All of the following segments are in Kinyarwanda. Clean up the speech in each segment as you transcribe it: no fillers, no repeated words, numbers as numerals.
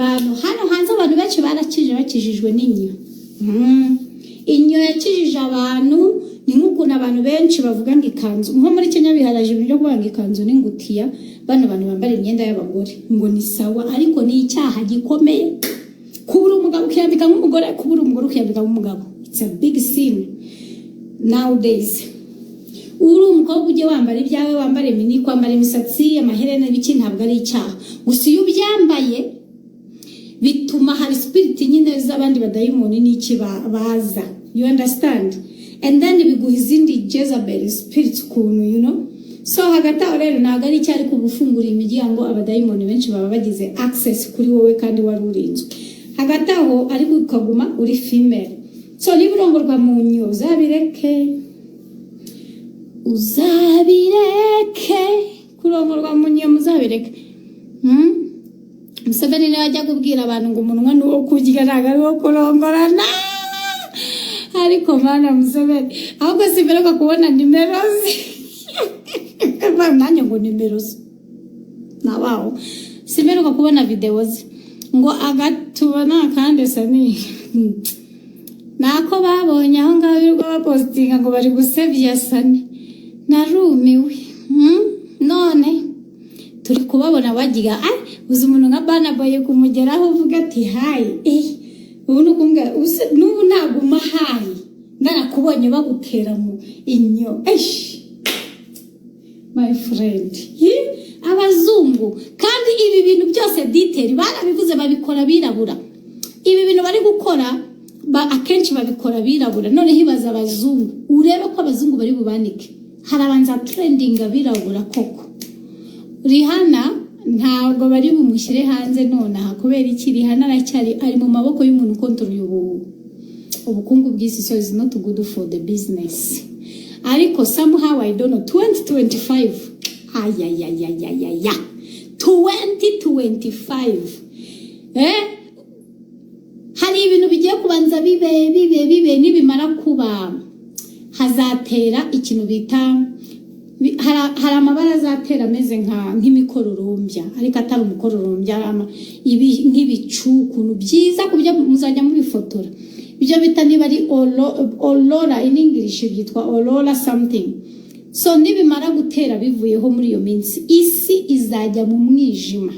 Abantu hano hanze, abantu benshi barakije, bakijijwe n'inyo. Inyo yakijije abantu. Ni nk'ukuntu abantu benshi bavuga ngo ikanzu, nko muri Kenya biharaje ibintu byo kuvuga ngo ikanzu n'ingutiya, bano bantu bambara imyenda y'abagore ngo ni sawa, ariko ni icyaha gikomeye kuba uri umugabo ukiyambika nk'umugore, kuba uri umugore ukiyambika nk'umugabo. It's a big sin nowadays. Uri umukobwa ujye wambara ibyawe, wambara imini, kwambara imisatsi, amaherena, ibiki, ntabwo ari icyaha. Gusa iyo ubyambaye bituma hari spirit nyine z'abandi badayimoni n'iki baza, you understand? And then biguha izindi Jezebel spirits ukuntu. So hagati aho rero ntabwo ari icyaha, ariko uba ufunguriye imiryango abadayimoni benshi, baba bagize access kuri wowe kandi wari urinzwe hagati aho, ariko ukaguma uri female. So niba urongorwa mu nyo, uzabireke, uzabireke kurongorwa mu nyo, muzabireke. Museveni niwe ajya kubwira abantu ngo umunwa ni uwo kurya, ntabwo ari uwo kurongorana. Ariko mana, Museveni, ahubwo simperuka kubona nimero ze. Nanjye ngo nimero ze nabaho, simperuka kubona videwo ze ngo agatubona. Kandi sani nako babonye aho ngaho birirwa bapositinga ngo bari gusebya Sani, narumiwe. None turi kubabona bagira, ah, uzi umuntu nka Bana Boy kumugeraho uvuga ati "Hi", eh, ubu ni ukumbwira n'ubu naguma hi, narakubonye bagutera mu inyo. Eish, my friend. Hi? Abazungu kandi ibi bintu byose detail barabivuze, babikora birabura. Ibi bintu bari gukora akenshi babikora birabura. Noneho ibaza abazungu, urebe ko abazungu bari bubanike, harabanza trending abirabura koko. Rihanna ntabwo bari bumushyire hanze nonaha. Kubera iki? Rihanna aracyari ari mu maboko y'umuntu ukontorora ubukungu bw'isi, so is not good for the business. Ariko somehow, I don't know, 2025, ayayayayaya, 2025, eh, hari ibintu bigiye kubanza bibe bibe bibe. Nibimara kuba hazatera ikintu bita hari amabara azatera ameze nk'imikororombya, ariko atari umukororombya, ari nk'ibicu ukuntu byiza ku buryo muzajya mubifotora. Ibyo bita niba ari aurora, in English byitwa aurora something. So nibimara gutera bivuyeho, muri iyo minsi isi izajya mu mwijima.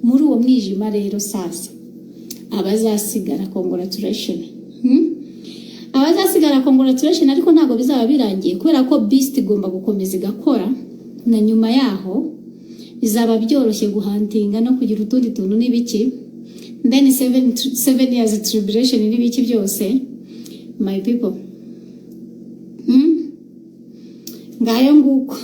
Muri uwo mwijima rero sasa abazasigara, congratulation. Abazasigara, congratulation. Ariko ntabwo bizaba birangiye, kubera ko beast igomba gukomeza igakora na nyuma yaho. Bizaba byoroshye guhuntinga no kugira utundi tuntu n'ibiki, then 7 years tribulation n'ibiki byose, my people. Ngayo nguko.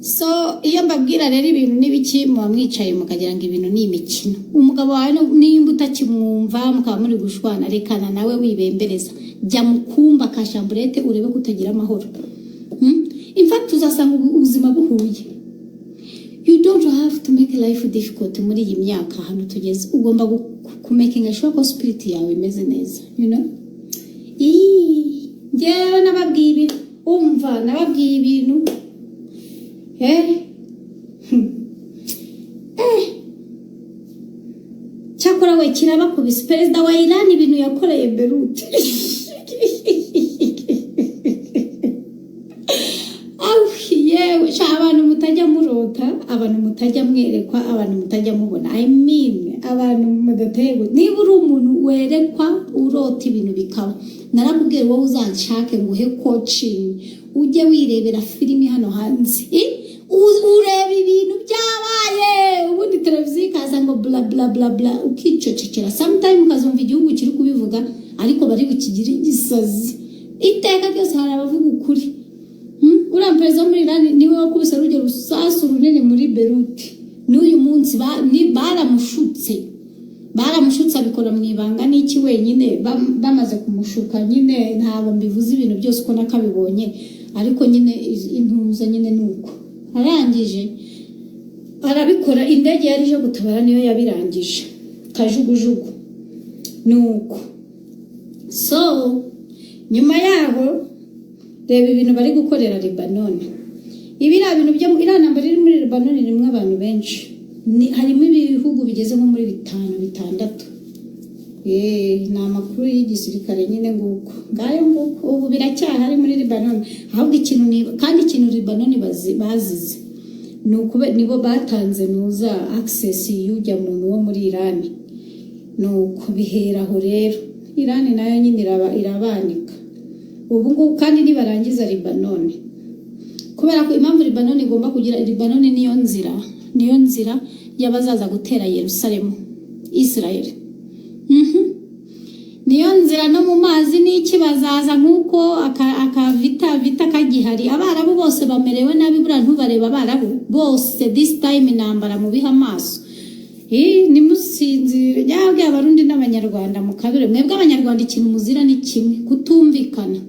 So iyo mbabwira rero ibintu n'ibiki, muba mwicaye mukagira ngo ibintu ni imikino. Umugabo wawe nimba utakimwumva, mukaba muri gushwana, rekana nawe, wibembereza, jya mu kumba ka chambrette urebe ko utagira amahoro. In fact uzasanga ubuzima buhuye. You don't have to make life difficult. Muri iyi myaka ahantu tugeze, ugomba kumakinga sure ko spirit yawe imeze neza. Ii, njyewe nababwiye ibintu, umva, nababwiye ibintu, eh. Eh, cyakora we kirabakubise. Perezida wa Iran ibintu yakoreye Beirut. Aw, yewe sha, abantu mutajya murota, abantu mutajya mwerekwa, abantu mutajya mubona, I mean abantu mudateye. Niba uri umuntu werekwa, urota ibintu bikaba, narakubwiye, wowe uzanshake nguhe coaching, ujye wirebera filimi hano hanze. Ureba ibintu byabaye, ubundi televiziyo ikaza ngo bla bla bla bla, ukicecekera. Sometime ukazumva igihugu kiri kubivuga, ariko bari bukigire igisazi. Iteka ryose hari abavuga ukuri. Uriya perezida wo muri Iran niwe wakubise rujya rusasu runini muri Beirut. N'uyu munsi baramushutse, baramushutse, abikora mu ibanga n'iki wenyine. Bamaze kumushuka nyine, ntabwo mbivuze ibintu byose uko nakabibonye, ariko nyine intuza nyine ni uko arangije arabikora. Indege yari ije gutabara niyo yabirangije, kajugujugu ni uko. So nyuma yaho reba ibintu bari gukorera Lebanon. Ibiriya bintu byo, iriya ntambara iri muri Lebanon irimo abantu benshi. Ni harimo ibihugu bigeze nko muri bitanu, bitandatu. Ni amakuru y'igisirikare nyine. Nguko, ngayo nguko, ubu biracyahari muri Lebanon. Ahubwo ikintu ni kandi ikintu Lebanon bazize ni ukube nibo batanze nuza access y'ujya muntu wo muri Iran. Ni uko biheraho rero, Iran nayo nyine irabanika ubu ngubu. Kandi nibarangiza Lebanon, kubera ko impamvu Lebanon igomba kugira, Lebanon niyo nzira y'abazaza gutera Yerusalemu, Israel. Niyo nzira no mu mazi n'iki, bazaza nk'uko aka vita kagihari. Abarabu bose bamerewe nabi. Buriya ntubareba, Abarabu bose this time intambara mubiha amaso. Nimusinzire nyabwe. Abarundi n'Abanyarwanda mukabire. Mwebwe Abanyarwanda ikintu muzira ni kimwe, kutumvikana.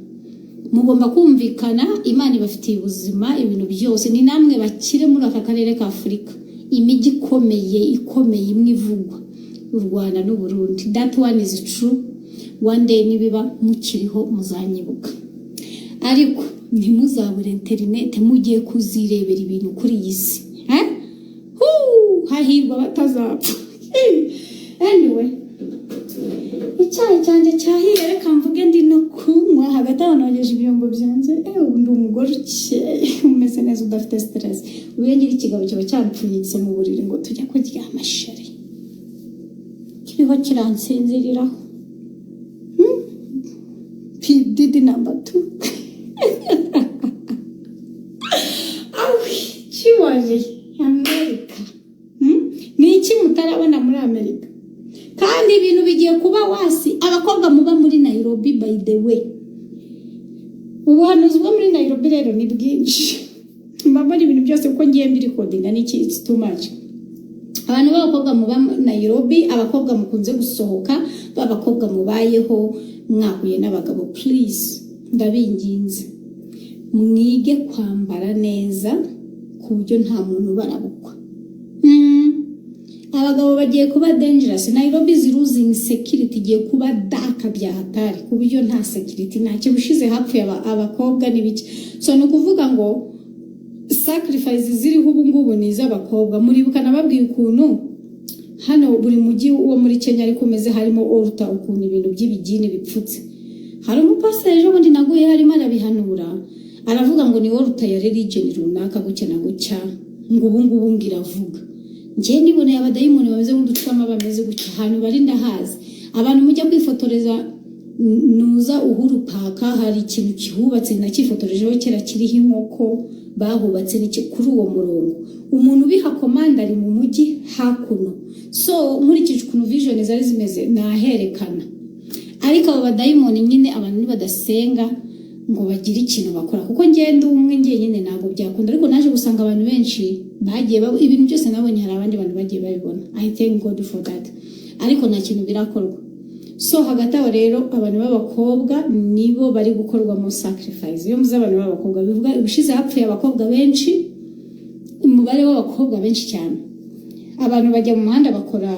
Mugomba kumvikana. Imana ibafitiye ubuzima, ibintu byose. Ni namwe bakire muri aka karere ka Afurika. Imijyi ikomeye ikomeye imwe ivugwa, u Rwanda n'Uburundi. That one is true. One day nibiba mukiriho muzanyibuka, ariko ntimuzabure interineti, mugiye kuzirebera ibintu kuri iyi si. Eh? Huu, hahirwa batazapfa. Anyway, icyayi cyanjye cyahiye, reka mvuge ndi no kunywa. Hagati aho nogeje ibyombo byanjye. Ubu ndi umugore ukeye, umeze neza, udafite stress. Ubu iyo ngira ikigabo kiba cyampfunyitse mu buriri ngo tujya kuryama chéri, kiriho kiransinziriraho. P Diddy number two. Awi, kiwaje Amerika. Ni iki mutarabona muri Amerika? Kandi ibintu bigiye kuba worse. Abakobwa muba muri Nairobi, by the way, ubuhanuzi bwo muri Nairobi rero ni bwinshi. Mba mbona ibintu byose kuko ngiye mbirecordinga n'iki, it's too much. Abantu b'abakobwa muba Nairobi, abakobwa mukunze gusohoka, b'abakobwa mubayeho mwahuye n'abagabo, please, ndabinginze, mwige kwambara neza ku buryo nta muntu ubarabukwa. Abagabo bagiye kuba dangerous. Nairobi is losing security, igiye kuba dark bya hatari, ku buryo nta security, ntacyo. Bushize hapfuye abakobwa n'ibiki. So ni ukuvuga ngo sacrifice ziriho ubu ngubu ni iz'abakobwa. Muribuka nababwiye ukuntu hano buri mujyi wo muri Kenya ariko umeze, harimo altar, ukuntu ibintu by'ibigini bipfutse. Hari umupasiteri ejo bundi naguye harimo arabihanura, aravuga ngo ni altar ya religion runaka gutya na gutya, ngo ubu ngubu ngo iravuga. Njye niboneye abadayimoni bameze nk'uducurama, bameze gutya. Ahantu bari ndahazi. Abantu mujya kwifotoreza nuza Uhuru Park, hari ikintu kihubatse nakifotorejeho kera, kiriho inkoko bahubatse n'iki kuri uwo murongo. Umuntu ubiha commande ari mu mujyi hakuno. So nkurikije ukuntu vision zari zimeze, naherekana. Ariko abo badayimoni nyine, abantu nibadasenga ngo bagire ikintu bakora, kuko ngenda umwe njyenyine ntabwo byakunda. Ariko naje gusanga abantu benshi bagiye ibintu byose nabonye, hari abandi bantu bagiye babibona. I thank God for that, ariko nta kintu birakorwa. So hagati aho rero, abantu b'abakobwa nibo bari gukorwamo sacrifice. Iyo muzi abantu b'abakobwa, bivuga ubushize hapfuye abakobwa benshi, umubare w'abakobwa benshi cyane. Abantu bajya mu muhanda bakora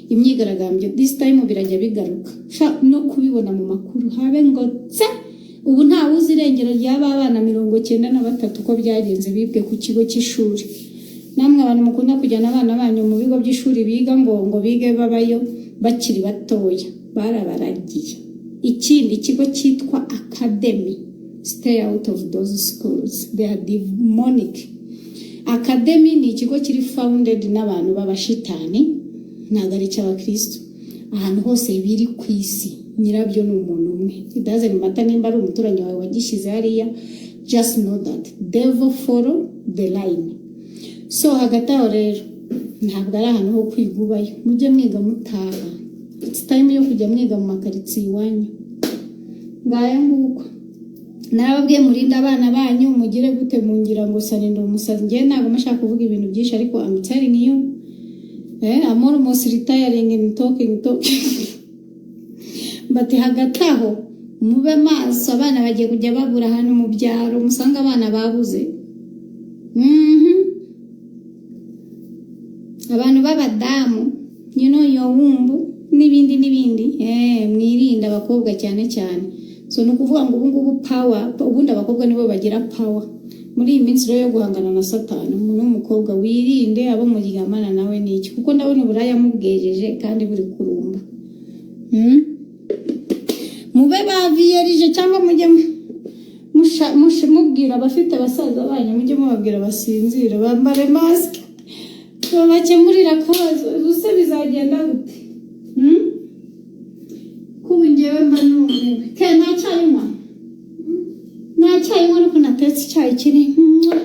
imyigaragambyo. This time birajya bigaruka. No kubibona mu makuru habe ngo tse. Ubu ntawe uzi irengero ry'aba bana 93 uko byagenze, bibwe ku kigo cy'ishuri. Namwe abantu mukunda kujyana abana banyu mu bigo by'ishuri biga, ngo bige babayo bakiri batoya, barabaragiye. Ikindi kigo cyitwa Academy, stay out of those schools, they are demonic. Academy ni ikigo kiri founded n'abantu b'abashitani, ntabwo ari icy'abakristo. Ahantu hose biri ku isi, nyirabyo ni umuntu umwe. It doesn't matter nimba ari umuturanyi wawe wagishyize hariya, just know that devil follow the line. So hagati aho rero, ntabwo ari ahantu ho kwiga ubayo. Mujye mwiga mutaha. It's time yo kujya mwiga mu makaritsiye iwanyu. Ngayo nguko, narababwiye, murinde abana banyu, mugire gute, mungira ngo sarinde umusazi. Njyewe ntabwo mashaka kuvuga ibintu byinshi, ariko I'm telling you, I'm almost retiring in talking talking, but hagati aho mube maso. Abana bagiye kujya babura ahantu mu byaro, musanga abana babuze. Abantu b'abadamu, your womb n'ibindi n'ibindi, mwirinde abakobwa cyane cyane. So ni ukuvuga ngo ubu ngubu power, ubundi abakobwa nibo bagira power. Muri iyi minsi rero yo guhangana na Satani, umuntu w'umukobwa wirinde abo muryamana nawe n'iki, kuko ndabona uburaya mubwejeje kandi buri kurumba. Mube ba vierge cyangwa mujye mubwira abafite basaza banyu, mujye mubabwira basinzire, bambare masike, babakemurira akabazo. Ubuse bizagenda gute? Ko ubu ngewe mba numiwe. Ke nta cyayi unywa? Nta cyayi unywa, ariko natetse icyayi kiri mwah.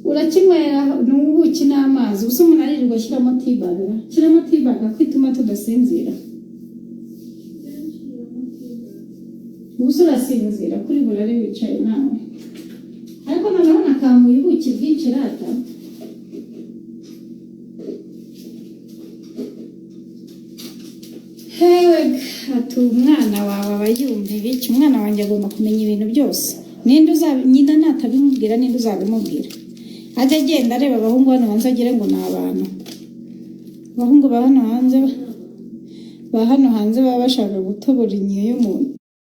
Urakinywera ni ubuki n'amazi. Ubuse umuntu aririrwa ashyiramo tea bag? Shyiramo tea bag ko ituma tudasinzira. Ubuse urasinzira kuri burare wicaye nawe? Ariko noneho nakamuye ubuki bwinshi rata. Hewe, ati umwana wawe aba yumva ibiki? Umwana wanjye agomba kumenya ibintu byose. Ninde uzabi nyina natabimubwira, ninde uzabimubwira? Ajya agenda areba abahungu hano hanze agire ngo ni abantu. Abahungu ba hano hanze baba bashaka gutobora inyiyo y'umuntu.